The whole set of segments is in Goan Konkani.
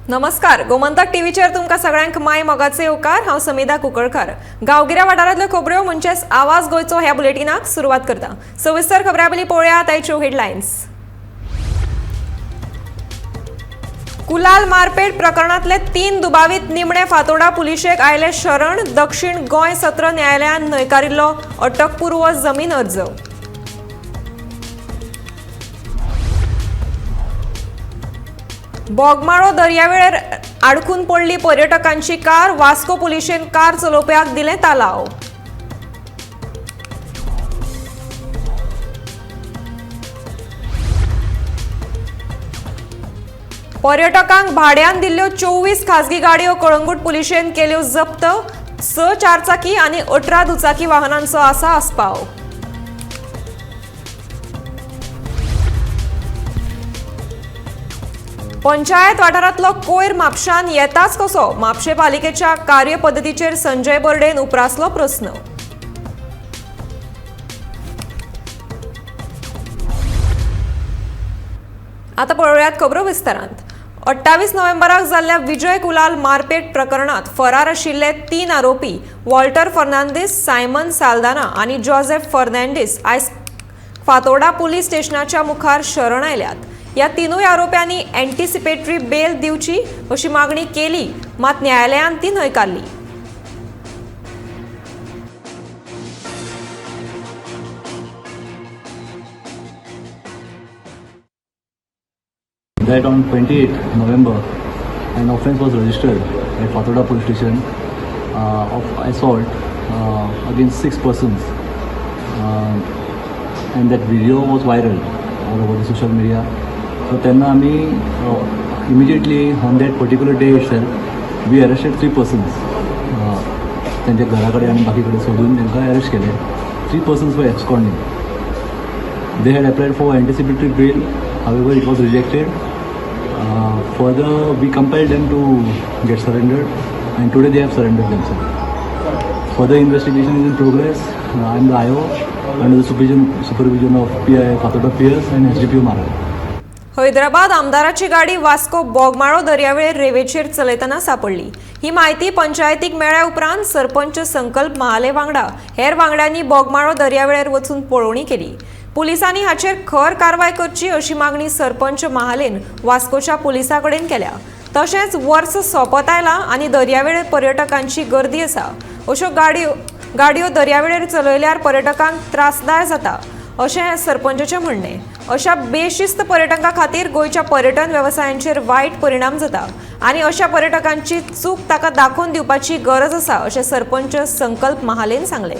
नमस्कार, गोमंतक टीव्हीचेर तुमकां सगळ्यांक माय मोगाचे येवकार. हांव समिधा कुंकळकार. गांवगिऱ्या वाठारांतल्यो खबऱ्यो म्हणजेच आवाज गोंयचो ह्या बुलेटिनाक सुरवात करता. सविस्तर खबरां पयलीं पळोवया आयच्यो हेडलायन्स. कुलाल मारपेट प्रकरणांतले 3 दुबावीत निमणे फातोडा पुलिशेक आयले शरण. दक्षिण गोंय सत्र न्यायालयान न्हयकारिल्लो अटकपूर्व जमीन अर्ज. बोगमाळो दर्यावेळेर आडखून पडली पर्यटकांची कार. वास्को पुलिशेन कार चलोवप्याक दिलें तालाव. पर्यटकांक भाड्यान दिल्ल्यो 24 खाजगी गाडयो कळंगूट पुलिशेन केल्यो जप्त. 6 चारचाकी आनी 18 दुचाकी वाहनांचो आसा आस्पाव. पंचायत वाठारांतलो कोयर म्हापशान येताच कसो? म्हापशें पालिकेच्या कार्यपद्दतीचेर संजय बर्डेन उप्रासलो प्रस्न. आता पळोवयात खबरो विस्तारांत. 28 नोव्हेंबराक जाल्ल्या विजय कुलाल मारपेट प्रकरणात फरार आशिल्ले 3 आरोपी वॉल्टर फर्नांडीस, सायमन साल्दाना आनी जोसेफ फर्नांडीस आयज फातोर्डा पुलीस स्टेशनाच्या मुखार शरण आयल्यात. ह्या 3 आरोप्यांनी एंटिसिपेटरी बेल दिवची अशी मागणी केली, मात न्यायालयान ती न्हयकारली. That on 28 November, an offence was registered at Fatorda police station of assault against 6 persons, and that video was viral all over the social media. So तेन्ना आमी immediately on that particular day itself we arrested 3 persons. तेंच्या घरा कडेन आनी बाकी कडेन सोदून तांकां अरेस्ट केले. 3 persons were absconding. They had applied for anticipatory bail, however, it was rejected. Further, we compelled them to get surrendered, and today they have surrendered themselves. Further investigation is in progress. I am the IO under the supervision of PI Fatorda PS and SDPO Margao. Hyderabad आमदाराची गाडी वास्को बोगमाळो दर्यावेळेर रेवेचेर चलयतना सापडली. ही म्हायती पंचायतीक मेळ्ळ्या उपरांत सरपंच संकल्प महाले वांगडा हेर वांगड्यांनी बोगमाळो दर्यावेळेर वचून पळोवणी केली. पुलिसांनी हाचेर खर कारवाय करची अशी मागणी सरपंच महालेन वास्कोच्या पुलिसां कडेन केल्या. तशेंच वर्स सोंपत आयलां आनी दर्यावेळेर पर्यटकांची गर्दी आसा. अश्यो गाडयो दर्यावेळेर चलयल्यार पर्यटकांक त्रासदाय जाता अशें सरपंचाचें म्हणणें. अशा बेशिस्त पर्यटकां खातीर गोंयच्या पर्यटन वेवसायांचेर वायट परिणाम जाता आनी अशा पर्यटकांची चूक ताका दाखोवन दिवपाची गरज आसा अशें सरपंच संकल्प महालेन सांगलें.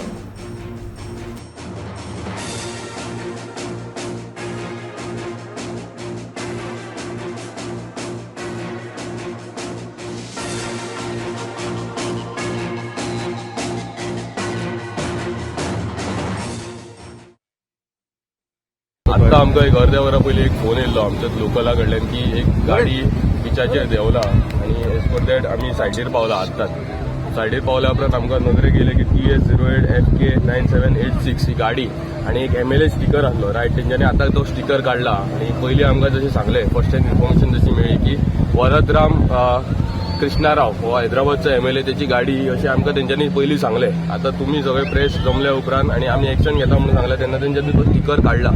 आत्तां आमकां एक अर्द्या वरा पयलीं एक फोन येयल्लो आमच्या लोकला कडल्यान की एक गाडी बिचाचेर देंवला आनी एज पर that आमी सायटीर पावला. आत्तांच सायटीर पावल्या उपरांत आमकां नदरेक येयलें की TS 08 FK 9786 ही गाडी आनी एक MLA sticker आसलो रायट. तेंच्यांनी आतां तो स्टिकर काडला आनी पयलीं आमकां जशें सांगलें, फर्स्ट हँड इन्फॉर्मेशन जशी मेळ्ळी की वरदराम कृष्णाराव हो हैदराबादचो MLA तेची गाडी अशें आमकां तेंच्यांनी पयलीं सांगलें. आतां तुमी सगळे प्रेस जमल्या उपरांत आनी आमी एक्शन घेता म्हणून सांगलें तेन्ना तेंच्यांनी तो स्टिकर काडला.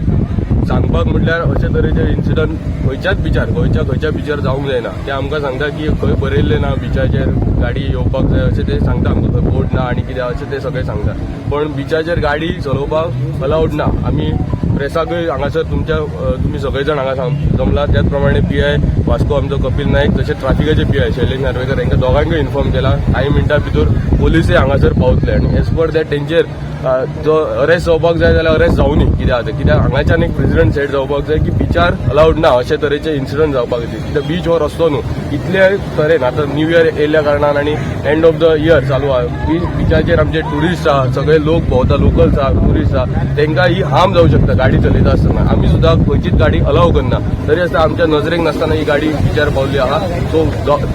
सांगपाक म्हटल्यार अशे तरेचे इन्सिडंट खंयच्याच बिचार, गोंयच्या खंयच्या बिचार जावंक जायना. ते आमकां सांगता की खंय बरयल्लें ना बिचाचेर गाडी येवपाक जाय अशें ते सांगता आमकां. खंय बोट ना आनी कितें अशें ते सगळें सांगता, पण बिचाचेर गाडी चलोवपाक अलावड ना. आमी प्रेसाकूय हांगासर तुमच्या तुमी सगळे जाण हांगा जमला, त्याच प्रमाणे PI Vasco आमचो कपील नायक तशें ट्राफिकाचे PI Shailesh Narvekar हांकां दोगांकूय इन्फॉर्म केला. कांय मिनटां भितर पोलिसूय हांगासर पावतले आनी एज पर that तेंचेर जो अरेस्ट जावपाक जाय जाल्यार अरेस्ट जावनी. कित्याक आतां कित्याक हांगाच्यान एक प्रेसिडेंट सेट जावपाक जाय की बिचार अलावड ना अशे तरेचे इन्सिडंट जावपाक जाय. कित्याक बीच हो रस्तो न्हू. इतले तरेन आतां न्यू इयर येयल्ल्या कारणान आनी एंड ऑफ the year चालू आहा, बिचाचेर आमचे ट्युरिस्ट आहा, सगळे लोक भोंवता, लोकल्स आहा, ट्युरिस्ट आहा, तांकां ही हार्म जावं शकता गाडी चलयता आसतना. आमी सुद्दां खंयचीच गाडी अलाव करना, तरी आसतना आमच्या नजरेक नासतना ही गाडी बिचार पावली आहा. सो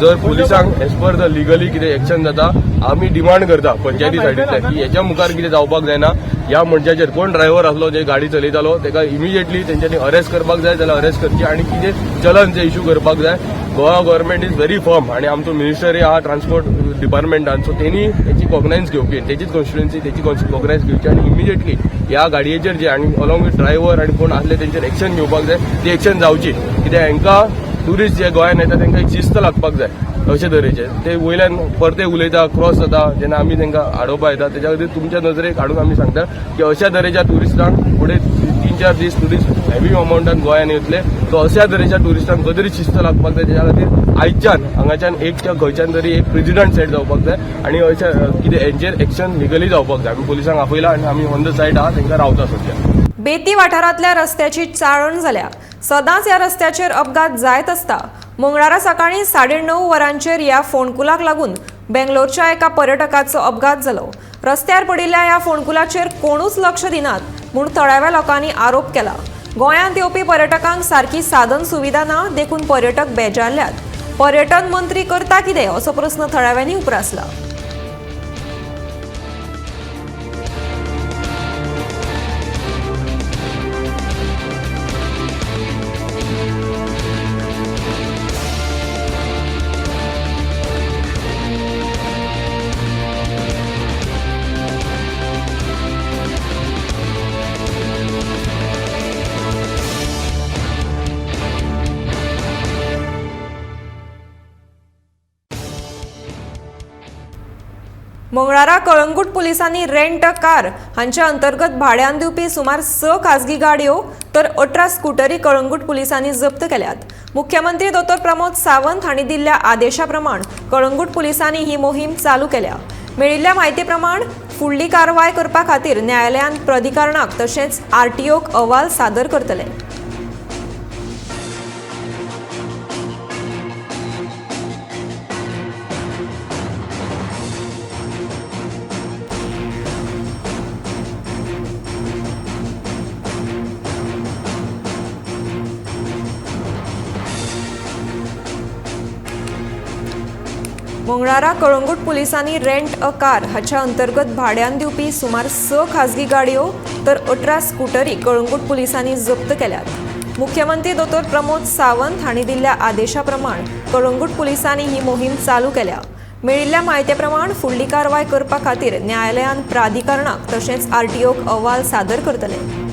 जर पुलिसांक एज पर the legally कितें एक्शन जाता आमी डिमांड करता पंचायती सायडींतल्यान की हेच्या मुखार कितें जावपाक जायना. ह्या मनशाचेर कोण ड्रायव्हर आसलो जे गाडी चलयतालो ताका इमिजिएटली तेंच्यांनी अरेस्ट करपाक जाय, जाल्यार अरेस्ट करची आनी कितें चलन जे इश्यू करपाक जाय. Goa government is very firm आनी आमचो मिनिस्टरय आहा ट्रान्सपोर्ट डिपार्टमेंटान, सो तेणी तेची कॉग्नायन्स घेवची, तेचीच कॉन्स्टिट्युएन्सी तेची कॉग्नायन्स घेवची आनी इमिजिएटली ह्या गाडयेचेर जे आनी अलॉंग विथ ड्रायव्हर आनी कोण आसले तेंचेर एक्शन घेवपाक जाय. ती एक्शन जावची, कित्याक हांकां ट्युरिस्ट जे गोंयान येता तांकां एक शिस्त लागपाक जाय. अशे तरेचे ते वयल्यान परते उलयता, क्रॉस जाता जेन्ना आमी तांकां आडोवपा येता. तेच्या खातीर तुमच्या नजरेक हाडून आमी सांगता की अशा तरेच्या ट्युरिस्टांक फुडें 3-4 दीस ट्युरिस्ट हेवी अमाउंटान गोंयान येतले, सो अशा तरेच्या ट्युरिस्टांक खंय तरी शिस्त लागपाक जाय. तेच्या खातीर आयच्यान हांगाच्यान एक खंयच्यान तरी एक प्रेसिडेंट सेट जावपाक जाय आनी अशें कितें हेंचेर एक्शन लिगली जावपाक जाय. आमी पुलिसांक आपयला आनी आमी ऑन the site आहा, तांकां रावता सद्या. बेती वाठारांतल्या रस्त्याची चाळण जाल्या. सदांच ह्या रस्त्याचेर अपघात जायत आसता. मंगळारा सकाळीं 9:30 वरांचेर ह्या फोंडकुलाक लागून बेंगलोरच्या एका पर्यटकाचो अपघात जालो. रस्त्यार पडिल्ल्या ह्या फोंडकुलाचेर कोणूच लक्ष दिनात म्हूण थळाव्या लोकांनी आरोप केला. गोंयांत येवपी पर्यटकांक सारकी साधन सुविधा ना देखून पर्यटक बेजारल्यात. पर्यटन मंत्री करता कितें असो प्रस्न थळाव्यांनी उप्रासला. मंगळारा कळंगूट पुलिसांनी रेंट अ कार हांच्या अंतर्गत भाड्यान दिवपी सुमार 6 खाजगी गाडयो तर 18 स्कुटरी कळंगूट पुलिसांनी जप्त केल्यात. मुख्यमंत्री दोतोर प्रमोद सावंत हांणी दिल्ल्या आदेशा प्रमाण कळंगूट पुलिसांनी ही मोहीम चालू केल्या. मेळिल्ल्या म्हायती प्रमाण फुडली कारवाय करपा खातीर न्यायालयान प्राधिकरणाक तशेंच आरटीओक अहवाल सादर करतले. मंगळारा कळंगूट पुलिसांनी रेंट अ कार हाच्या अंतर्गत भाड्यान दिवपी सुमार 6 खाजगी गाडयो तर 18 स्कुटरी कळंगूट पुलिसांनी जप्त केल्यात. मुख्यमंत्री दोतोर प्रमोद सावंत हांणी दिल्ल्या आदेशा प्रमाण कळंगूट पुलिसांनी ही मोहीम चालू केल्या. मेळिल्ल्या म्हायती प्रमाण फुडली कारवाय करपा खातीर न्यायालयान प्राधिकरणाक तशेंच आरटीओक अहवाल सादर करतले.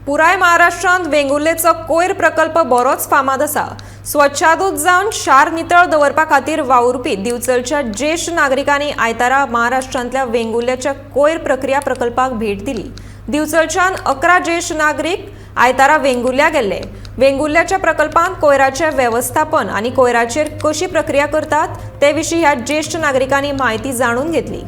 पुराय महाराष्ट्रांत वेंगुर्लेचो कोयर प्रकल्प बरोच फामाद आसा. स्वच्छादूत जावन शार नितळ दवरपा खातीर वावुरपी दिवचलच्या ज्येश्ठ नागरिकांनी आयतारा महाराष्ट्रांतल्या वेंगुर्ल्याच्या कोयर प्रक्रिया प्रकल्पाक भेट दिली. दिवचलच्यान 11 ज्येश्ठ नागरीक आयतारा वेंगुर्ल्या गेल्ले. वेंगुर्ल्याच्या प्रकल्पांत कोयराचें वेवस्थापन आनी कोयराचेर कशी प्रक्रिया करतात ते विशीं ह्या ज्येश्ठ नागरिकांनी म्हायती जाणून घेतली.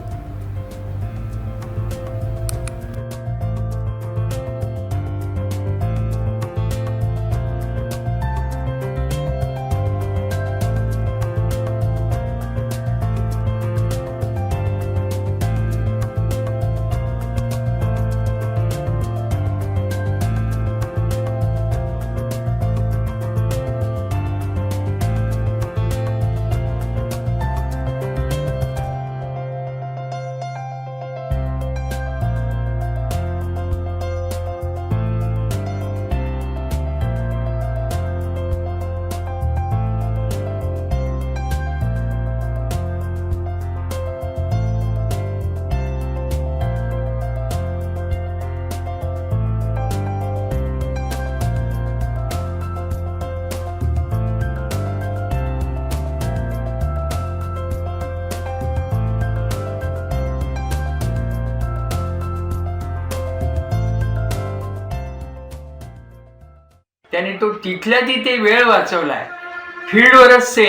त्याने तो तिथल्या तिथे वेळ वाचवला आहे. फील्डवरच ते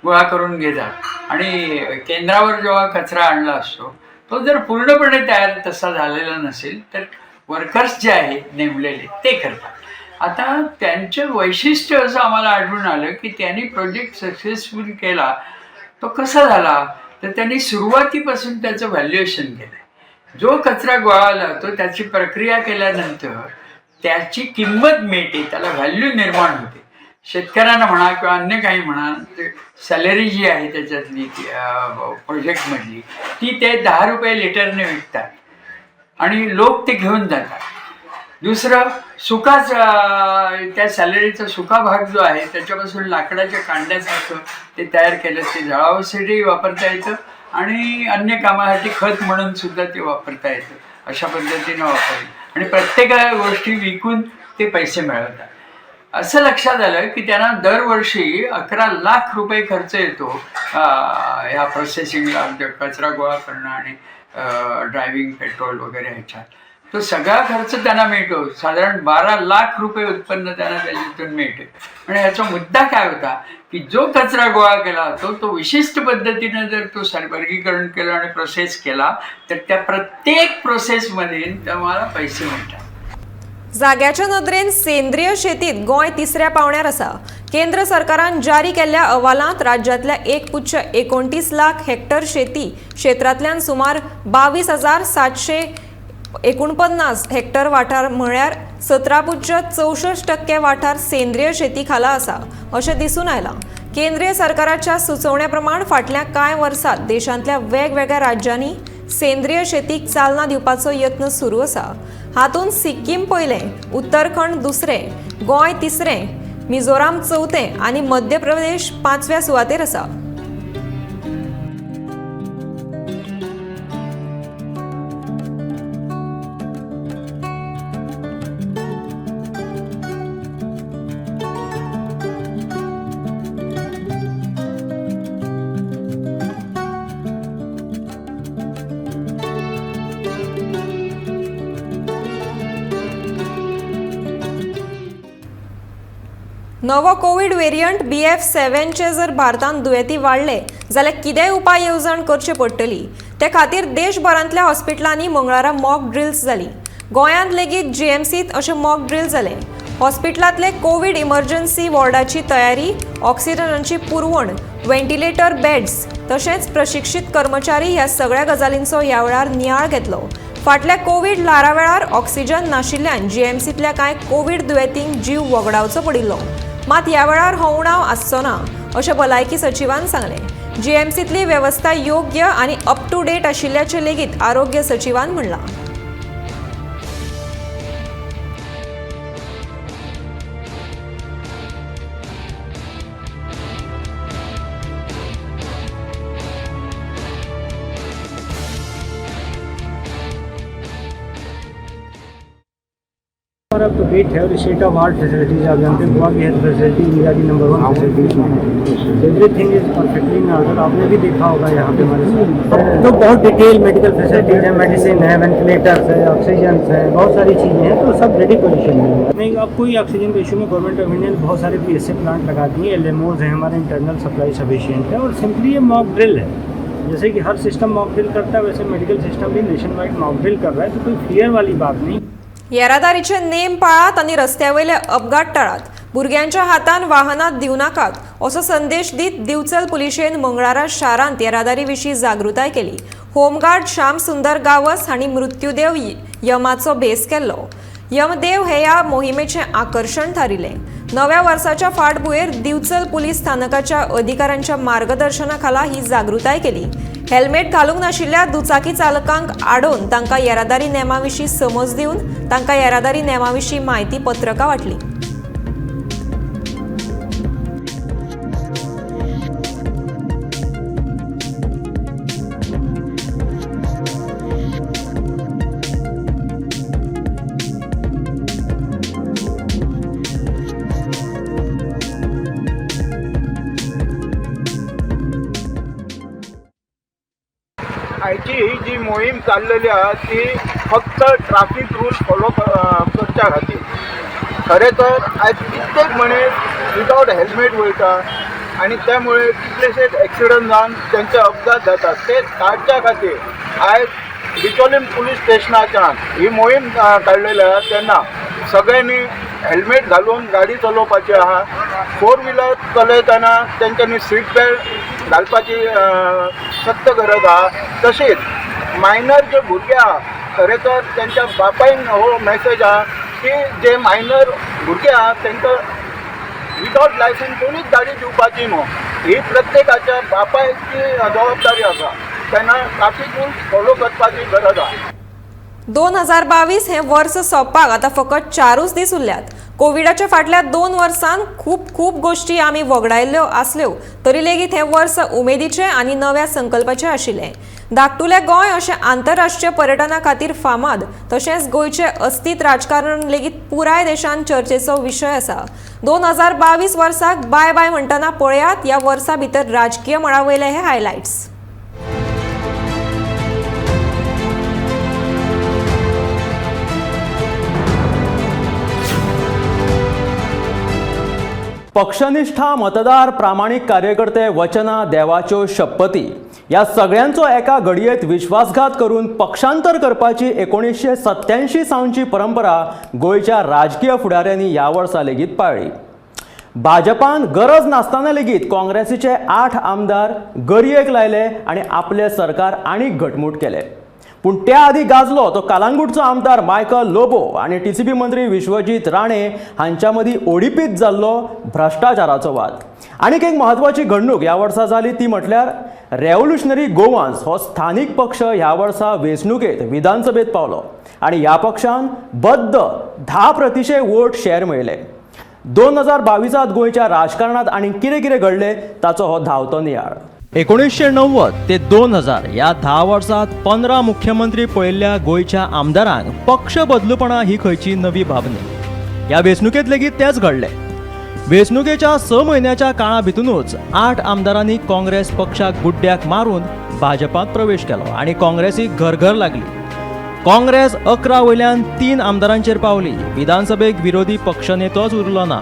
गोळा करून घेतात आणि केंद्रावर जेव्हा कचरा आणला असतो तो जर पूर्णपणे तयार तसा झालेला नसेल तर वर्कर्स जे आहेत नेमलेले ते करतात. आता त्यांचं वैशिष्ट्य असं आम्हाला आढळून आलं की त्यांनी प्रोजेक्ट सक्सेसफुल केला तो कसा झाला, तर त्यांनी सुरुवातीपासून त्याचं व्हॅल्युएशन केलं. जो कचरा गोळा जातो त्याची प्रक्रिया केल्यानंतर त्याची किंमत मिळते, त्याला व्हॅल्यू निर्माण होते. शेतकऱ्यांना म्हणा किंवा अन्य काही म्हणा, सॅलरी जी आहे त्याच्यातली प्रोजेक्टमधली, ती ते 10 रुपये लिटरने विकतात आणि लोक ते घेऊन जातात. दुसरं, सुकाच त्या सॅलरीचा सुका भाग जो आहे, त्याच्यापासून लाकडाच्या कांड्यासारखं ते तयार केलं, ते जळावासाठी वापरता येतं आणि अन्य कामासाठी खत म्हणून सुद्धा ते वापरता येतं. अशा पद्धतीनं वापरलं आणि प्रत्येक गोष्टी विकून ते पैसे मिळवतात. असं लक्षात आलं की त्यांना दरवर्षी 11 लाख रुपये खर्च येतो ह्या प्रोसेसिंगला, म्हणजे कचरा गोळा करणं आणि ड्रायव्हिंग, पेट्रोल वगैरे ह्याच्यात. तो सगळा खर्च त्यांना मिळतो. साधारण 12 लाख रुपये उत्पन्न त्यांना त्याच्यातून मिळते. आणि ह्याचा मुद्दा काय होता की जो कचरा गोळा केला जातो, तो विशिष्ट पद्धतीनं जर तो वर्गीकरण केलं आणि प्रोसेस केला, तर त्या प्रत्येक प्रोसेसमध्ये तुम्हाला पैसे मिळतात. जाग्याच्या नदरेन सेंद्रिय शेतीत गोंय तिसऱ्या पावण्यार आसा. केंद्र सरकारान जारी केल्ल्या अहवालांत राज्यांतल्या 1.29 लाख हेक्टर शेती क्षेत्रांतल्यान सुमार 22,749 हेक्टर वाठार, म्हळ्यार 17.64% वाठार सेंद्रिय शेती खाला आसा अशें दिसून आयलां. केंद्रीय सरकाराच्या सुचोवण्या प्रमाण फाटल्या कांय वर्सात देशांतल्या वेगवेगळ्या राज्यांनी सेंद्रिय शेतीक चालना दिवपाचो यत्न सुरू आसा. हातूंत सिक्कीम पयलें, उत्तरखंड दुसरें, गोंय तिसरें, मिझोराम चवथें आनी मध्य प्रदेश पांचव्या सुवातेर आसा. नवो कोवीड वेरियंट बीएफ 7चे जर भारतांत दुयेंती वाडले जाल्यार कितेंय उपाय येवजण करची पडटली. ते खातीर देशभरांतल्या हॉस्पिटलांनी मंगळारा मॉक ड्रिल्स जाली. गोंयांत लेगीत जीएमसीत अशें मॉक ड्रिल जालें. हॉस्पिटलांतले कोवीड इमर्जन्सी वॉर्डाची तयारी, ऑक्सिजनाची पुरवण, व्हेंटिलेटर बेड्स तशेंच प्रशिक्षीत कर्मचारी ह्या सगळ्या गजालींचो ह्या वेळार नियाळ घेतलो. फाटल्या कोवीड ल्हारा वेळार ऑक्सिजन नाशिल्ल्यान जीएमसींतल्या कांय कोवीड दुयेंतींक जीव वगडावचो पडिल्लो. मात ह्या वेळार हो उणाव आसचो ना अशें भलायकी सचिवान सांगलें. जीएमसींतली वेवस्था योग्य आनी अप टू डेट आशिल्ल्याचें लेगीत आरोग्य सचिवान म्हणलां. और अप टू डेट है और स्टेट ऑफ आर्ट फैसिलिटीज, आप जानते हैं, गोवा की हेल्थ फैसिलिटी इंडिया की नंबर वन फैसिलिटीज में. Everything is perfectly in order. आपने भी देखा होगा यहाँ पे हमारे साथ, तो बहुत डिटेल मेडिकल फैसिलिटीज है, मेडिसिन है, वेंटिलेटर्स है, ऑक्सीजन है, बहुत सारी चीज़ें हैं, तो सब रेडी पोजीशन में है. नहीं, अब कोई ऑक्सीजन का इशू नहीं. गवर्नमेंट ऑफ इंडिया ने बहुत सारे पीएसए प्लांट लगा दिए, एल हैं, हमारे इंटरनल सप्लाई सफिशियंट है और सिंपली ये मॉक ड्रिल है. जैसे कि हर सिस्टम मॉक ड्रिल करता है, वैसे मेडिकल सिस्टम भी नेशन वाइड मॉक ड्रिल कर रहा है, तो कोई फियर वाली बात नहीं. येरादारीचे नेम पाळात आनी रस्त्या वयले अपघात टाळात, भुरग्यांच्या हातान वाहनां दिवनाकात असो संदेश दीत दिवचल पुलिशेन मंगळारा शारांत येरादारी विशीं जागृताय केली. होमगार्ड श्याम सुंदर गावस हांणी मृत्युदेव यमाचो भेस केल्लो. यमदेव हे ह्या मोहिमेचें आकर्शण थारिल्लें. नव्या वर्साच्या फाटभुंयेर दिवचल पुलीस स्थानकाच्या अधिकाऱ्यांच्या मार्गदर्शना खाला ही जागृताय केली. हेल्मेट घालूंक नाशिल्ल्या दुचाकी चालकांक आडोवन तांकां येरादारी नेमा विशीं समज दिवन तांकां येरादारी नेमा विशीं म्हायती पत्रकां वांटली. आयची ही जी मोहीम चाललेली आहा ती फक्त ट्राफीक रूल फॉलो करच्या खातीर. खरें तर आयज कित्येक मनीस विदावट हेल्मेट वयता आनी त्यामुळे कितलेशेच एक्सिडंट जावन तेंचे अपघात जातात. ते टाळच्या खातीर आयज बिचोलीम पुलीस स्टेशनाच्यान ही मोहीम काडलेली आहा. तेन्ना सगळ्यांनी हेल्मेट घालून गाडी चलोवपाची आहा. फोर व्हिलर चलयतना तेंच्यांनी सीट बेल्ट घालपाची सक्त गरज आहा. तशीच मायनर जे भुरगे आहा, खरें तर तेंच्या बापायन हो मॅसेज आहा. की जे मायनर भुरगे आहा तांकां विदावट लायसन्स कोणीच गाडी दिवपाची न्हू. ही प्रत्येकाच्या बापायची जबाबदारी आसा. तेन्ना ट्राफीक रूल्स फॉलो करपाची गरज आहा. 2022 हें वर्स सोंपपाक आतां फकत 4 दीस उरल्यात. कोविडाच्या फाटल्या 2 वर्सांत खूब खूब गोश्टी आमी वगडायल्ल्यो आसल्यो तरी लेगीत हें वर्स उमेदीचें आनी नव्या संकल्पाचें आशिल्लें. धाकटुलें गोंय अशें आंतरराष्ट्रीय पर्यटना खातीर फामाद, तशेंच गोंयचें अस्तीत राजकारण लेगीत पुराय देशांत चर्चेचो विशय आसा. 2022 वर्साक बाय बाय म्हणटना पळयात ह्या वर्सा भितर राजकीय मळा वयले हे हायलायट्स. पक्षनिष्ठा मतदार प्रामाणीक कार्यकर्ते वचना देवाच्यो शपथी ह्या सगळ्यांचो एका घडयेत विश्वासघात करून पक्षांतर करपाची 1987 सावनची परंपरा गोंयच्या राजकीय फुडाऱ्यांनी ह्या वर्सा लेगीत पाळ्ळी. भाजपान गरज नासतना लेगीत काँग्रेसीचे 8 आमदार गरयेक लायले आनी आपलें सरकार आनीक घटमूट केलें. पूण त्या आदी गाजलो तो कालांगूटचो आमदार मायकल लोबो आनी टीसीपी मंत्री विश्वजीत राणे हांच्या मदीं ओडीपीत जाल्लो भ्रश्टाचाराचो वाद. आनीक एक म्हत्वाची घडणूक ह्या वर्सा जाली ती म्हटल्यार रेव्होल्युशनरी गोवान्स हो स्थानीक पक्ष ह्या वर्सा वेंचणुकेंत विधानसभेत पावलो आनी ह्या पक्षान बद्द 10% वोट शेअर मेळयले. 2022 गोंयच्या राजकारणांत आनी कितें कितें घडलें ताचो हो धांवतो नियाळ. 1990 ते 2000 ह्या 10 वर्सांत 15 मुख्यमंत्री पळयल्ल्या गोंयच्या आमदारांक पक्ष बदलूपणा ही खंयची नवी बाब न्ही. ह्या वेंचणुकेंत लेगीत तेंच घडलें. वेंचणुकेच्या 6 म्हयन्याच्या काळा भितरूच 8 आमदारांनी काँग्रेस पक्षाक गुड्ड्याक मारून भाजपांत प्रवेश केलो आनी काँग्रेसीक घरघर लागली. काँग्रेस 11 वयल्यान 3 आमदारांचेर पावली. विधानसभेक विरोधी पक्षनेतोच उरलो ना.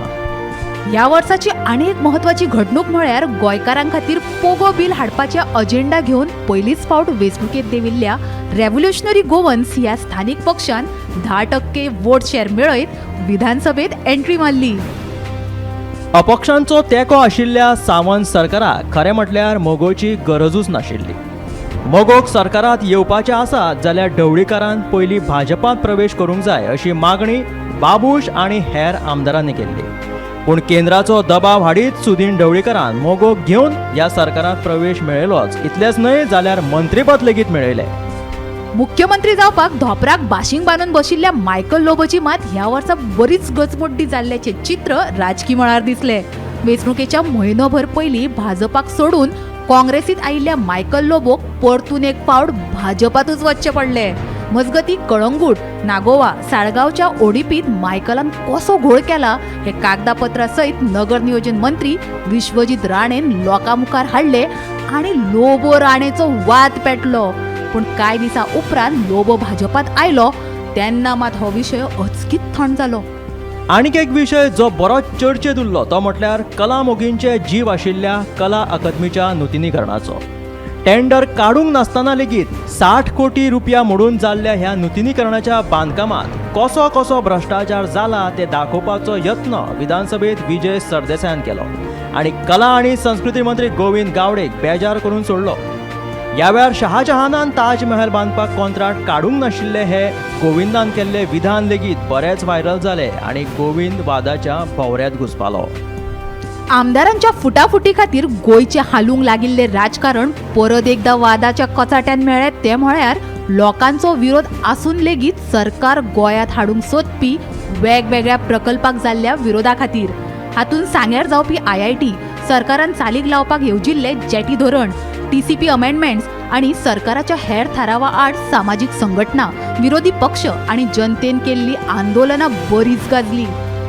ह्या वर्साची आनी एक म्हत्वाची घडणूक म्हळ्यार गोंयकारां खातीर पोगो बील हाडपाचे अजेंडा घेवन पयलीच फावट वेंचणुकेंत देविल्ल्या रेव्होल्युशनरी गोवन्स ह्या स्थानीक पक्षान 10% वोट शेअर मेळयत विधानसभेत एंट्री मारली. अपक्षांचो तेंको आशिल्ल्या सावंत सरकाराक खरें म्हटल्यार मगोची गरजूच नाशिल्ली. मगोक सरकारांत येवपाचें आसा जाल्यार ढवळीकारान पयलीं भाजपांत प्रवेश करूंक जाय अशी मागणी बाबूश आनी हेर आमदारांनी केल्ली. पूण केंद्राचो दबाव हाडीत सुदीन ढवळीकारान मगोक घेवन ह्या सरकारांत प्रवेश मेळयलोच, इतलेंच न्हय जाल्यार मंत्रीपद लेगीत मेळयलें. मुख्यमंत्री जावपाक धोपराक बाशींग बांदून बशिल्ल्या मायकल लोबोची मात ह्या वर्सा बरीच गचमोड्डी जाल्ल्याचें चित्र राजकी मळार दिसलें. वेंचणुकेच्या म्हयनोभर पयलीं भाजपाक सोडून काँग्रेसीत आयिल्ल्या मायकल लोबोक परतून एक फावट भाजपांतूच वचचें पडलें. मजगती कळंगूट, नागोवा, साळगांवच्या ओडीपीत मायकलान कसो घोळ केला हे कागदापत्रा सयत नगर नियोजन मंत्री विश्वजीत राणेन लोकां मुखार हाडले आनी लोबो राणेचो वाद पेटलो. पूण कांय दिसां उपरांत लोबो भाजपांत आयलो तेन्ना मात हो विशय अचकीत थंड जालो. आनीक एक विशय जो बरोच चर्चेंत उरलो तो म्हटल्यार कला मोगींचे जीव आशिल्ल्या कला अकादमीच्या नुतनीकरणाचो. टेंडर काडूंक नासतना लेगीत 60 कोटी रुपया मोडून जाल्ल्या ह्या नुतनीकरणाच्या बांदकामांत कसो कसो भ्रश्टाचार जाला ते दाखोवपाचो यत्न विधानसभेत विजय सरदेसायान केलो आनी कला आनी संस्कृती मंत्री गोविंद गावडेक बेजार करून सोडलो. ह्या वेळार शहाजहानान ताजमहल बांदपाक कॉन्ट्राक्ट काडूंक नाशिल्ले हे गोविंदान केल्ले विधान लेगीत बरेंच व्हायरल जाले आनी गोविंद वादाच्या भोंवऱ्यांत घुसपालो. आमदारांच्या फुटाफुटी खातीर गोंयचें हालूंक लागिल्लें राजकारण परत एकदां वादाच्या कचाट्यान मेळ्ळें तें म्हळ्यार लोकांचो विरोध आसून लेगीत सरकार गोंयांत हाडूंक सोदपी वेगवेगळ्या प्रकल्पाक जाल्ल्या विरोधा खातीर. हातूंत सांग्यार जावपी IIT, सरकारान चालीक लावपाक येवजिल्लें जेटी धोरण, TCP amendments आनी सरकाराच्या हेर थारावा आड सामाजीक संघटना, विरोधी पक्ष आनी जनतेन केल्ली आंदोलनां बरीच गाजली.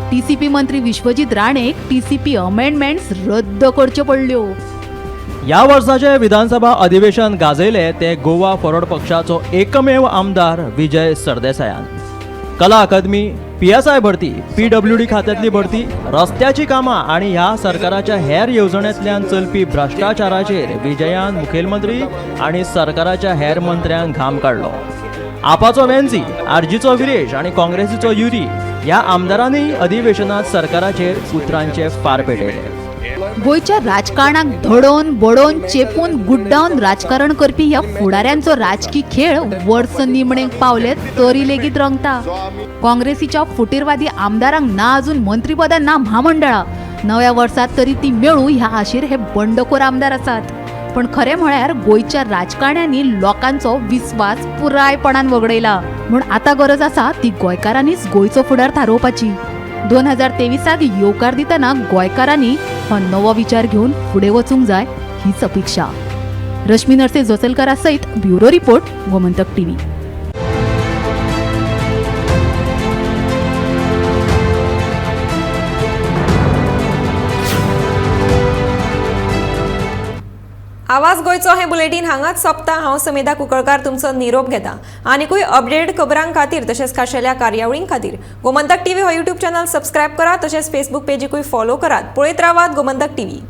TCP मंत्री विश्वजीत राणेक TCP amendments रद्द करच्यो पडल्यो. ह्या वर्साचें विधानसभा अधिवेशन गाजयलें ते गोवा फॉरवर्ड पक्षाचो एकमेव आमदार विजय सरदेसायान. कला अकादमी, PSI भरती, PWD खात्यांतली भरती, रस्त्याची कामां आनी ह्या सरकाराच्या हेर येवजण्यांतल्यान चलपी भ्रश्टाचाराचेर विजयान मुखेलमंत्री आनी सरकाराच्या हेर मंत्र्यांक घाम काडलो. आपाचो वेन्झी, आरजीचो विरेश आनी काँग्रेसीचो युरी ह्या आमदारांनी अधिवेशनात सरकाराचेर उतरांचे फार पेटयले. गोंयच्या राजकारणाक धडोवन बडोवन चेपून गुड्डावन राजकारण करपी ह्या फुडाऱ्यांचो राजकी खेळ वर्स निमणेक पावले तरी लेगीत रंगता. काँग्रेसीच्या फुटीरवादी आमदारांक ना अजून मंत्रीपदां ना म्हामंडळां. नव्या वर्सात तरी ती मेळूं ह्या आशेर हे बंडखोर आमदार आसात. पण खरें म्हळ्यार गोंयच्या राजकारण्यांनी लोकांचो विस्वास पुरायपणान वगडयला. म्हूण आतां गरज आसा ती गोंयकारांनीच गोंयचो फुडार थारोवपाची. 2023 येवकार दितना गोंयकारांनी हो नवो विचार घेवन फुडें वचूंक जाय हीच अपेक्षा. रश्मी नर्से जोसलकरा सयत ब्युरो रिपोर्ट, गोमंतक टीव्ही. आवाज गोंयचो हें बुलेटीन हांगाच सोंपता. हांव समेधा कुंकळकार तुमचो निरोप घेता. आनिकूय अपडेट खबरां खातीर तशेंच खाशेल्या कार्यावळीं खातीर गोमंतक टीव्ही हो युट्यूब चॅनल सबस्क्रायब करात, तशेंच फेसबूक पेजीकूय फॉलो करात. पळयत रावात गोमंतक टीव्ही.